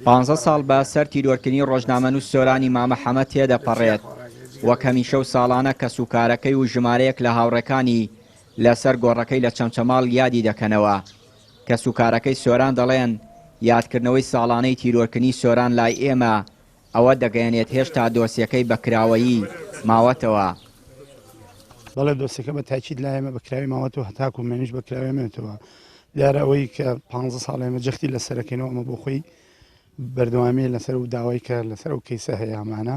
پانزە ساڵ بە سەر تیرۆرکردنی ڕۆژنامەنووس سۆرانی مامە حەمە تێدەپەڕێت، وەک هەمیشە و ساڵانە کەسوکارەکەی و ژمارەیەک لە هاوڕێکانی لەسەر گۆڕەکەی لە چەمچەماڵ یادی دەکەنەوە. کەسوکارەکەی سۆران دەڵێن، یادکردنەوەی ساڵانەی تیرۆرکردنی سۆران لای ئێمە ئەوە دەگەیەنێت هێشتا دۆسیەکەی بە کراوەیی ماوەتەوە. بەڵێ دۆسیەکە بە تاکید لای ئێمە بە کراوی ماوەتەوە هەتاکو مێنیش بە کراوی مێنێتەوە. دیارە ئەوەی کە پانزە ساڵ ئێمە جەختی لەسەرەکەینەوە ئەمە بۆ خۆی بەردەوامیە لەسەر و داوای کە لەسەر ئەو کەیسە هەیە ئەمانە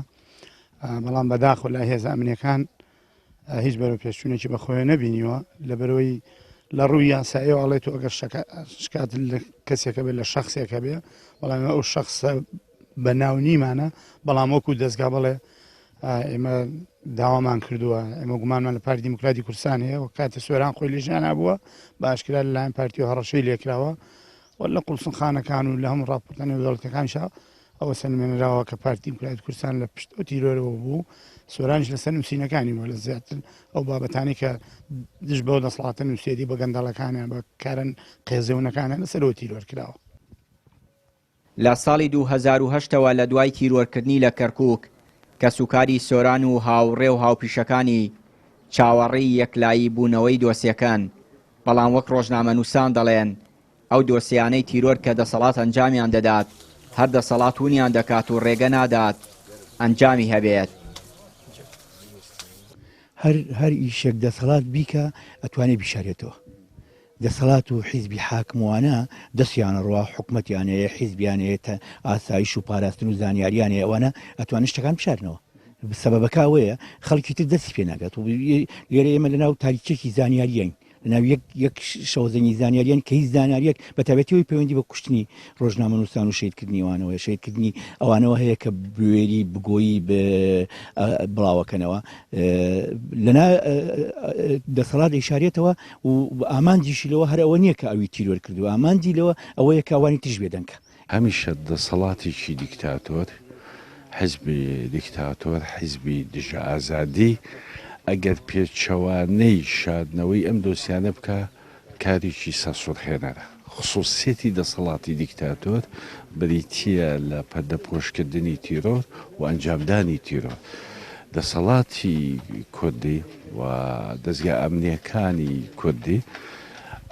بەڵام بەداخۆ لای هێزە ئەمنیەکان هیچ بەرەو پێشچوونێکی بەخۆیان نەبینیوە لەبەرەوەی لە ڕووی یاساییەوە ئەڵێ تۆ ئەگەر شکات لە کەسێکە بێت لە شخصێکە بێ بەڵام ئەو شخصە بە ناو نیمانە بەڵام وەکو دەستگا بڵێ ئێمە داوامان کردووە ئێمە گومانمان لە پارتی دیموکراتی کوردستان هەیە و کاتی سۆران خۆی لە ژیانا بووە بە ئاشکرا لەلایەن پارتی و هەڕەشەی لێکراوە و لە قوڵسنخانەکان و لە هەموو ڕاپۆرتە نێودەوڵەتیەکانیشا ئەوە سەلمێنراوە کە پارتی دیموکراتی کوردستان لە پشت ئەو تیرۆرەوە بوو سۆرانیش لەسەر نووسینەکانی بووە لە زیاتر ئەو بابەتانی کە دژ بەو دەسەڵاتە نووسێتی بە گەندەڵەکانیان بە کارن قێزەونەکانیان لەسەرەوە تیرۆر کراوە. لە ساڵی 2008 ەوە لە دوای تیرۆرکردنی لە کەرکوک، کەسوکاری سۆران و هاوڕێ و هاوپیشەکانی چاوەڕێی یەکلایی بوونەوەی دۆسیەکەن، بەڵام وەک ڕۆژنامەنووسان دەڵێن ئەو دۆسیانەی تیرۆر کە دەسەڵات ئەنجامیان دەدات، هەر دەسەڵات ونیان دەکات و ڕێگە نادات ئەنجامی هەبێت. هەر هەر ئیشێک دەسەڵات بیکا ئەتوانێ بیشارێتەوە. دەسەڵات و حیزبی حاکم وانە دەستیان ئەڕوا حکومەتیان هەیە حیزبیان هەیە تە ئاسایش و پاراستن و زانیاریان هەیە ئەوانە ئەتوانن شتەکان بشارنەوە سەبەبەکە ئەوەیە خەڵکی تر دەستی پێ ناگات و لێرە ئێمە لەناو تاریکێکی زانیاریین لەناو یەک یەک شەوەزەنگی زانیاریان کە هیچ زانیاریەک بە تایبەتی ئەوەی پەیوەندی بە کوشتنی ڕۆژنامەنووسان و شەهیدکردنی ئەوانەوە شەهیدکردنی ئەوانەوە هەیە کە بوێری بگۆیی بڵاوەکەنەوە لەنا دەسەڵات ئەیشارێتەوە و ئامانجیشی لەوە هەر ئەوە نییە کە ئەوی تیرۆر کردووە ئامانجی لەوە ئەوەیە کە ئەوانی تریش بێدەنگ کە. هەمیشە دەسەڵاتێکی دیکتاتۆر، حیزبی دیکتاتۆر، حیزبی دژە ئازادی ئەگەر پێچەوانەی شاردنەوەی ئەم دۆسیانە بکا، کارێکی سەرسوڕهێنەرە. خسوسیەتی دەسەڵاتی دیکتاتۆر بریتییە لە پەردەپۆشکردنی تیرۆر و ئەنجامدانی تیرۆر. دەسەڵاتی کوردی و دەزگا ئەمنییەکانی کوردی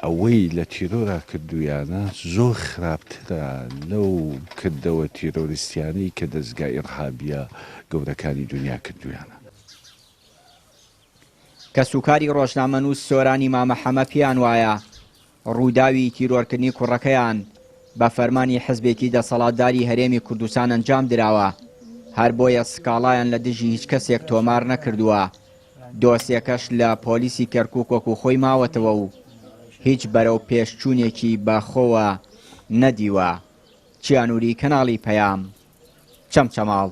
ئەوەی لە تیرۆرا کردوویانە زۆر خراپترە لەو کردەوە تیرۆریستیانەی کە دەزگا ئیڕهابییە گەورەکانی دونیا کردوویانە. کەسوکاری ڕۆژنامەنووس سۆرانی مامە حەمە پێیان وایە ڕووداوی تیرۆرکردنی کوڕەکەیان بە فەرمانی حزبێکی دەسەڵاتداری هەرێمی کوردستان ئەنجام دراوە، هەر بۆیە سکاڵایان لە دژی هیچ کەسێک تۆمار نەکردووە، دۆسیەکەش لە پۆلیسی کەرکوک وەکو خۆی ماوەتەوە و هیچ بەرەو پێشچوونێکی بە خۆوە نەدیوە. چیانوری کەناڵی پەیام، چەمچەماڵ.